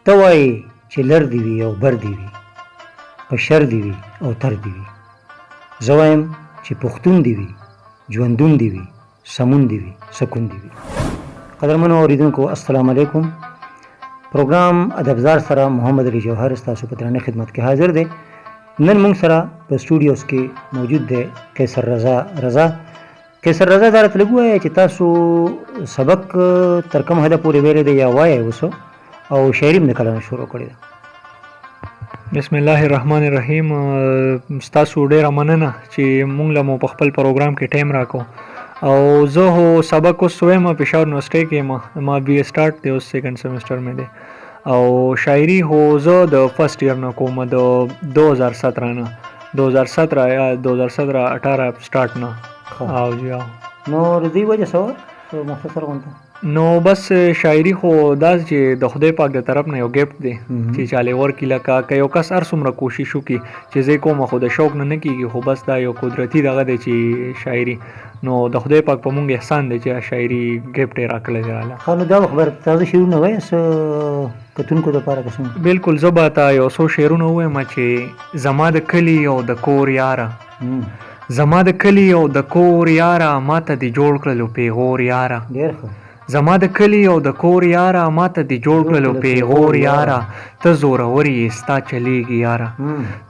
ته وایې چې لر دې وي او بر دې وي، په شر دې وي او تر دې وي. زه وایم چې پښتون دې وي، ژوندون دې وي، سمون دې وي، سکون دې وي. قدرمنو اوریدونکو السلام علیکم. پروګرام ادبزار سره محمد علي جوهر ستاسو په درانه خدمت کې حاضر دی. نن موږ سره په سټوډیوز کې موجود دی قیصر رضا رضا. قیصر رضا، دا راته لږ ووایه چې تاسو سبق تر کوم حده پورې ویلی دی یا وایئ اوس، او شاعري هم د کله نه شروع کړې ده؟ بسم الله الرحمن الرحیم. ستاسو ډیره مننه چې مونږ له مو په خپل پروګرام کې ټایم راکو. او زه هو سبق اوس وایم، پېښور یونیورسټۍ کې یم، ما بي اې سټارټ دی، اوس سیکنډ سیمسټر مې دی. او شاعري هو زه د فرست ایئر نه کوم، د 2017 نه، 2017 یا 2017 18 سټارټ نه. او جی. نو د دې وجه څه وه مختصر غونته؟ نو بس شاعري خو دا چې د خدای پاک د طرف نه یو ګفټ دی چې چاله ورکړي. لکه که یو کس هر څومره کوشش وکړي چې زه کوم، خو د شوق نه نه کېږي. خو بس دا یو قدرتي دغه دی چې شاعري نو د خدای پاک په مونږ احسان دی چې شاعري ګفټ یې راکړی دی راله. ښه، نو دا خبره تازه شعرونه وایې څه کتونکو دپاره که څنګه؟ بالکل، زه به تا یو څو شعرونه ووایم چې زما د کلي او د کور یاره، زما د کلي او د کور یاره، ما ته دې جوړ کړلو پیغور یاره. ډېر ښه. زما د کلي او د کور یاره، ما ته دې جوړ کړلو پیغور یاره، ته زورور یې ستا چلیږي یاره،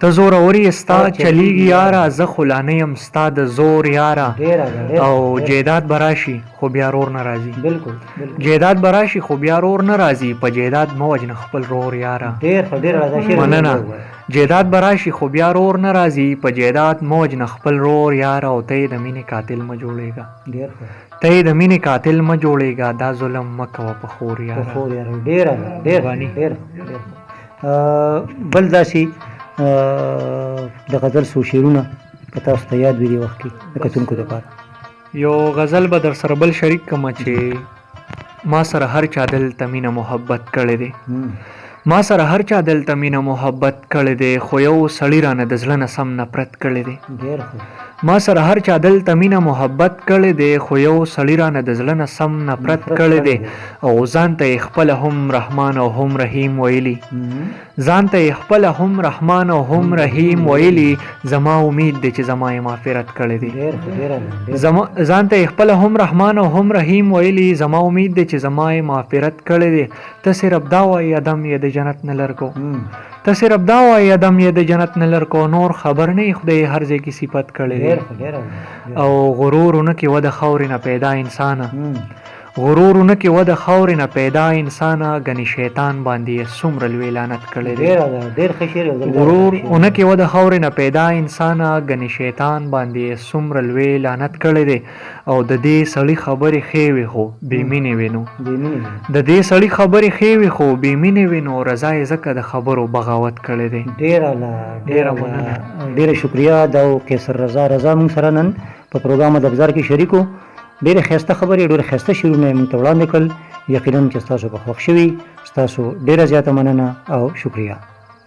ته زورور یې ستا چلیږي یاره، زه خو لا نه یم ستا د زور یاره. او جیداد به راشي خو بیا رور نه راځي. بالکل. جیداد به راشي خو بیا رور نه راځي، په جیداد مه وژنه خپل رور یاره. ډېر ښه، ډېر مننه. جیداد به راشي خو بیا رور نه راځي، په جیداد مه وژنه خپل رور یاره، او ته یې د مینې قاتل مه جوړېږه. ډېر ښه. ته یې د مینې قاتل مه جوړېږه، دا ظلم مه کوه په خور یاره. په خور یاره. ډېر ډېر ډېر ډېر. بل داسې د غزل څو شعرونه که تاسو ته یاد وي دې وخت کې د کتونکو دپاره. یو غزل به در سره بل شریک کړم چې ما سره هر چا دلته مینه محبت کړی دی، ما سره هر چا دلته مینه محبت کړی دی، خو یو سړي رانه د زړه نه سم نفرت کړی دی. ما سره هر چا دلته مینه محبت کړی دی، خو یو سړي رانه د زړه نه سم نفرت کړی دی، او ځان ته یې خپله هم رحمان او هم رحیم ویلي، ځان ته یې خپله هم رحمان او هم رحیم ویلي، زما امید دی چې زما یې معافرت کړی دی. ځان ته یې خپله هم رحمان او هم رحیم ویلي، زما امید دی چې زما یې معافرت کړی دی. ته صرف دا وایې ادم یې د جنت نه لرکو، ته صرف دا وایې ادم یې د جنت نه لرکو، نور خبر نه خدای هر ځای کې صفت کړی دی. او غرور ونه کې و د خاورې نه پیدا انسانه، غرور ونه کې و د خاورې نه پیدا انسانه، ګنې شیطان باندې یې څومره لوی لعنت کړی دی. غرور ونه کې و د خاورې نه پیدا انسانه، ګنې شیطان باندې یې څومره لوی لعنت کړی دی. او د دې سړي خبرې ښې وې خو بې مینې وې، نو د دې سړي خبرې ښې وې خو بې مینې وې، نو رضا یې ځکه د خبرو بغاوت کړی دی. ډېره ډېره مننه، ډېره شکریه. دا قیصر رضا رضا موږ سره نن په پروګرام ادبزار کې شریک و. ډېرې ښایسته خبرې، ډېر ښایسته شعرونه یې موږ ته وړاندې کړل. یقینا چې ستاسو به خوښ شوي. ستاسو ډېره زیاته مننه او شکریه.